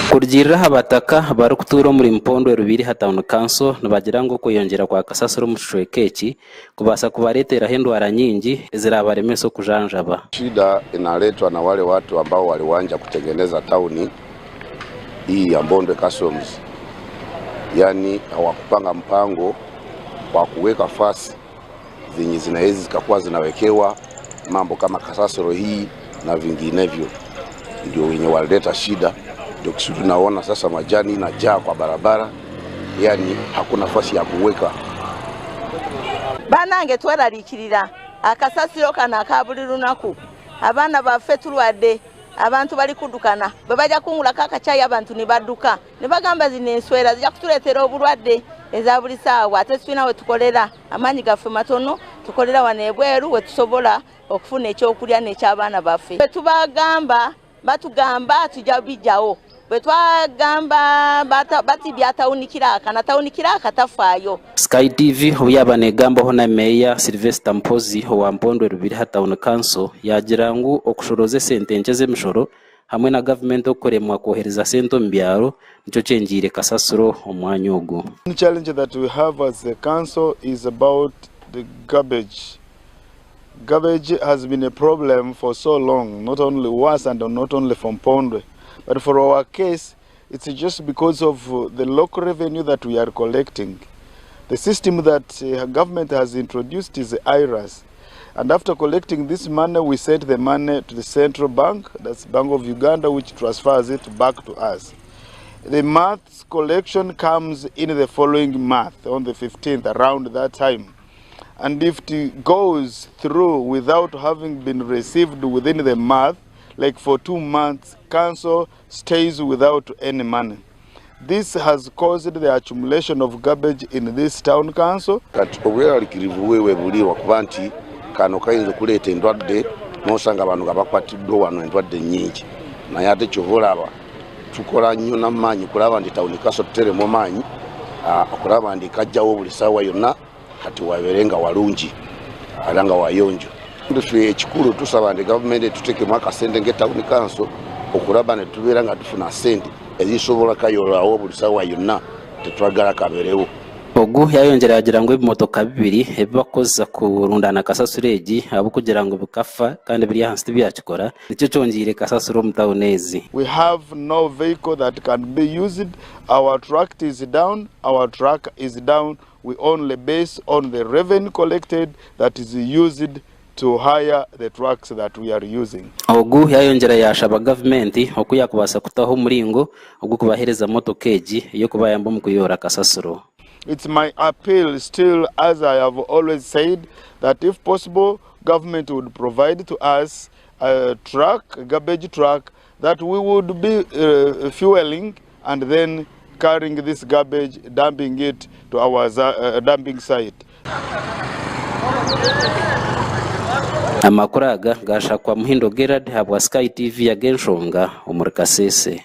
Kurugiirira aha bataka abarikutuura omuri Mpondwe Rubiriha Town Council nibagira ngu okweyongyera kwa kasasiro omu kicweka eki kubaasa kubareeteraho endwara nyingi eziraabaremesa okujanjaba. Shida inaletwa na wale watu ambao waliwanja kutengeneza tauni hii ya Mpondwe Customs, yani hawakupanga mpango wa kuweka fasi zenye zinaweza zikakuwa zinawekewa mambo kama kasasiro hii na vinginevyo, ndio wenye walileta shida. Ndio kisu tunaona sasa majani inajaa kwa barabara, yani hakuna nafasi ya kuweka. Banange tweraliikirira akasasiro kano aka buli lunaku, abaana baffe tulwadde, abantu bali kuddukana, bwe bajja kungulako akacaayi abantu ne badduka ne bagamba zino enswera zijja kutuleetera obulwadde eza buli ssaawa, ate tulina we tukolera, amaanyi gaffe matono, tukolera wano ebweru we tusobola okufuna ekyokulya n'ekyabaana baffe. Bwe tubagamba batugamba tujja bijjawo, bwe twagamba bati bya tawuni kiraka na tawuni kiraka tafaayo. Sky TV obu yaaba neegambaho na Meeya Sylvester Mpozi owa Mpondwe Rubiriha Town Council yaagira ngu okushorooza esente nkye z'emishoro hamwe na gavumenti okukoremwa kwohereza sente omu byaro nikyo kyengyeire kasasiro omu mwanya ogu. One challenge that we have as a council is about the garbage. Garbage has been a problem for so long, not only us and not only from Mpondwe, but for our case, it's just because of the local revenue that we are collecting. The system that government has introduced is IRAS. And after collecting this money, we send the money to the central bank, that's Bank of Uganda, which transfers it back to us. The month's collection comes in the following month, on the 15th, around that time. And if it goes through without having been received within the month, like for 2 months, council stays without any money. This has caused the accumulation of garbage in this town council. Kati obweraliikirivu wewe buli lwakuba nti kano kayinza okuleeta endwadde n'osanga abantu nga bakwatiddwa wano endwadde nnyingi, naye ate kyova olaba tukola nnyo n'amaanyi kulaba nti tawuni council tuteremu amaanyi okulaba nti kajjawo buli ssaawa yonna, kati wabeere nga walungi era nga wayonjo. Ffe ekikulu tusaba nti gavumenti etuteekemu akasente ng'etawuni council okulaba ne tubeera nga tufuna ssente ezisobola kayolawo buli ssaawa yonna, tetwagala kabeerewo. Ogu yayongyera yagira ngu ebimotoka bibiri ebibakozesa kurundana kasasiro egi ahabw'okugira ngu bikafa kandi biri ahansi tibyakikora, nikyo kyongyeire kasasiro omu tawuni ezi. We have no vehicle that can be used. Our truck is down, our truck is down. We only base on the revenue collected that is used to hire the trucks that we are using. Ogu yayongyera yashaba gavumenti oku yakubaasa kutaho omuringo ogw'okubaheereza motoka egi ey'okubayamba omu kuyora kasasiro. It's my appeal still, as I have always said, that if possible, government would provide to us a truck, a garbage truck, that we would be fueling and then carrying this garbage, dumping it to our dumping site. Amakuru aga gashakwa Muhindo Gerard habwa Sky TV ya Genshonga omuri Kasese.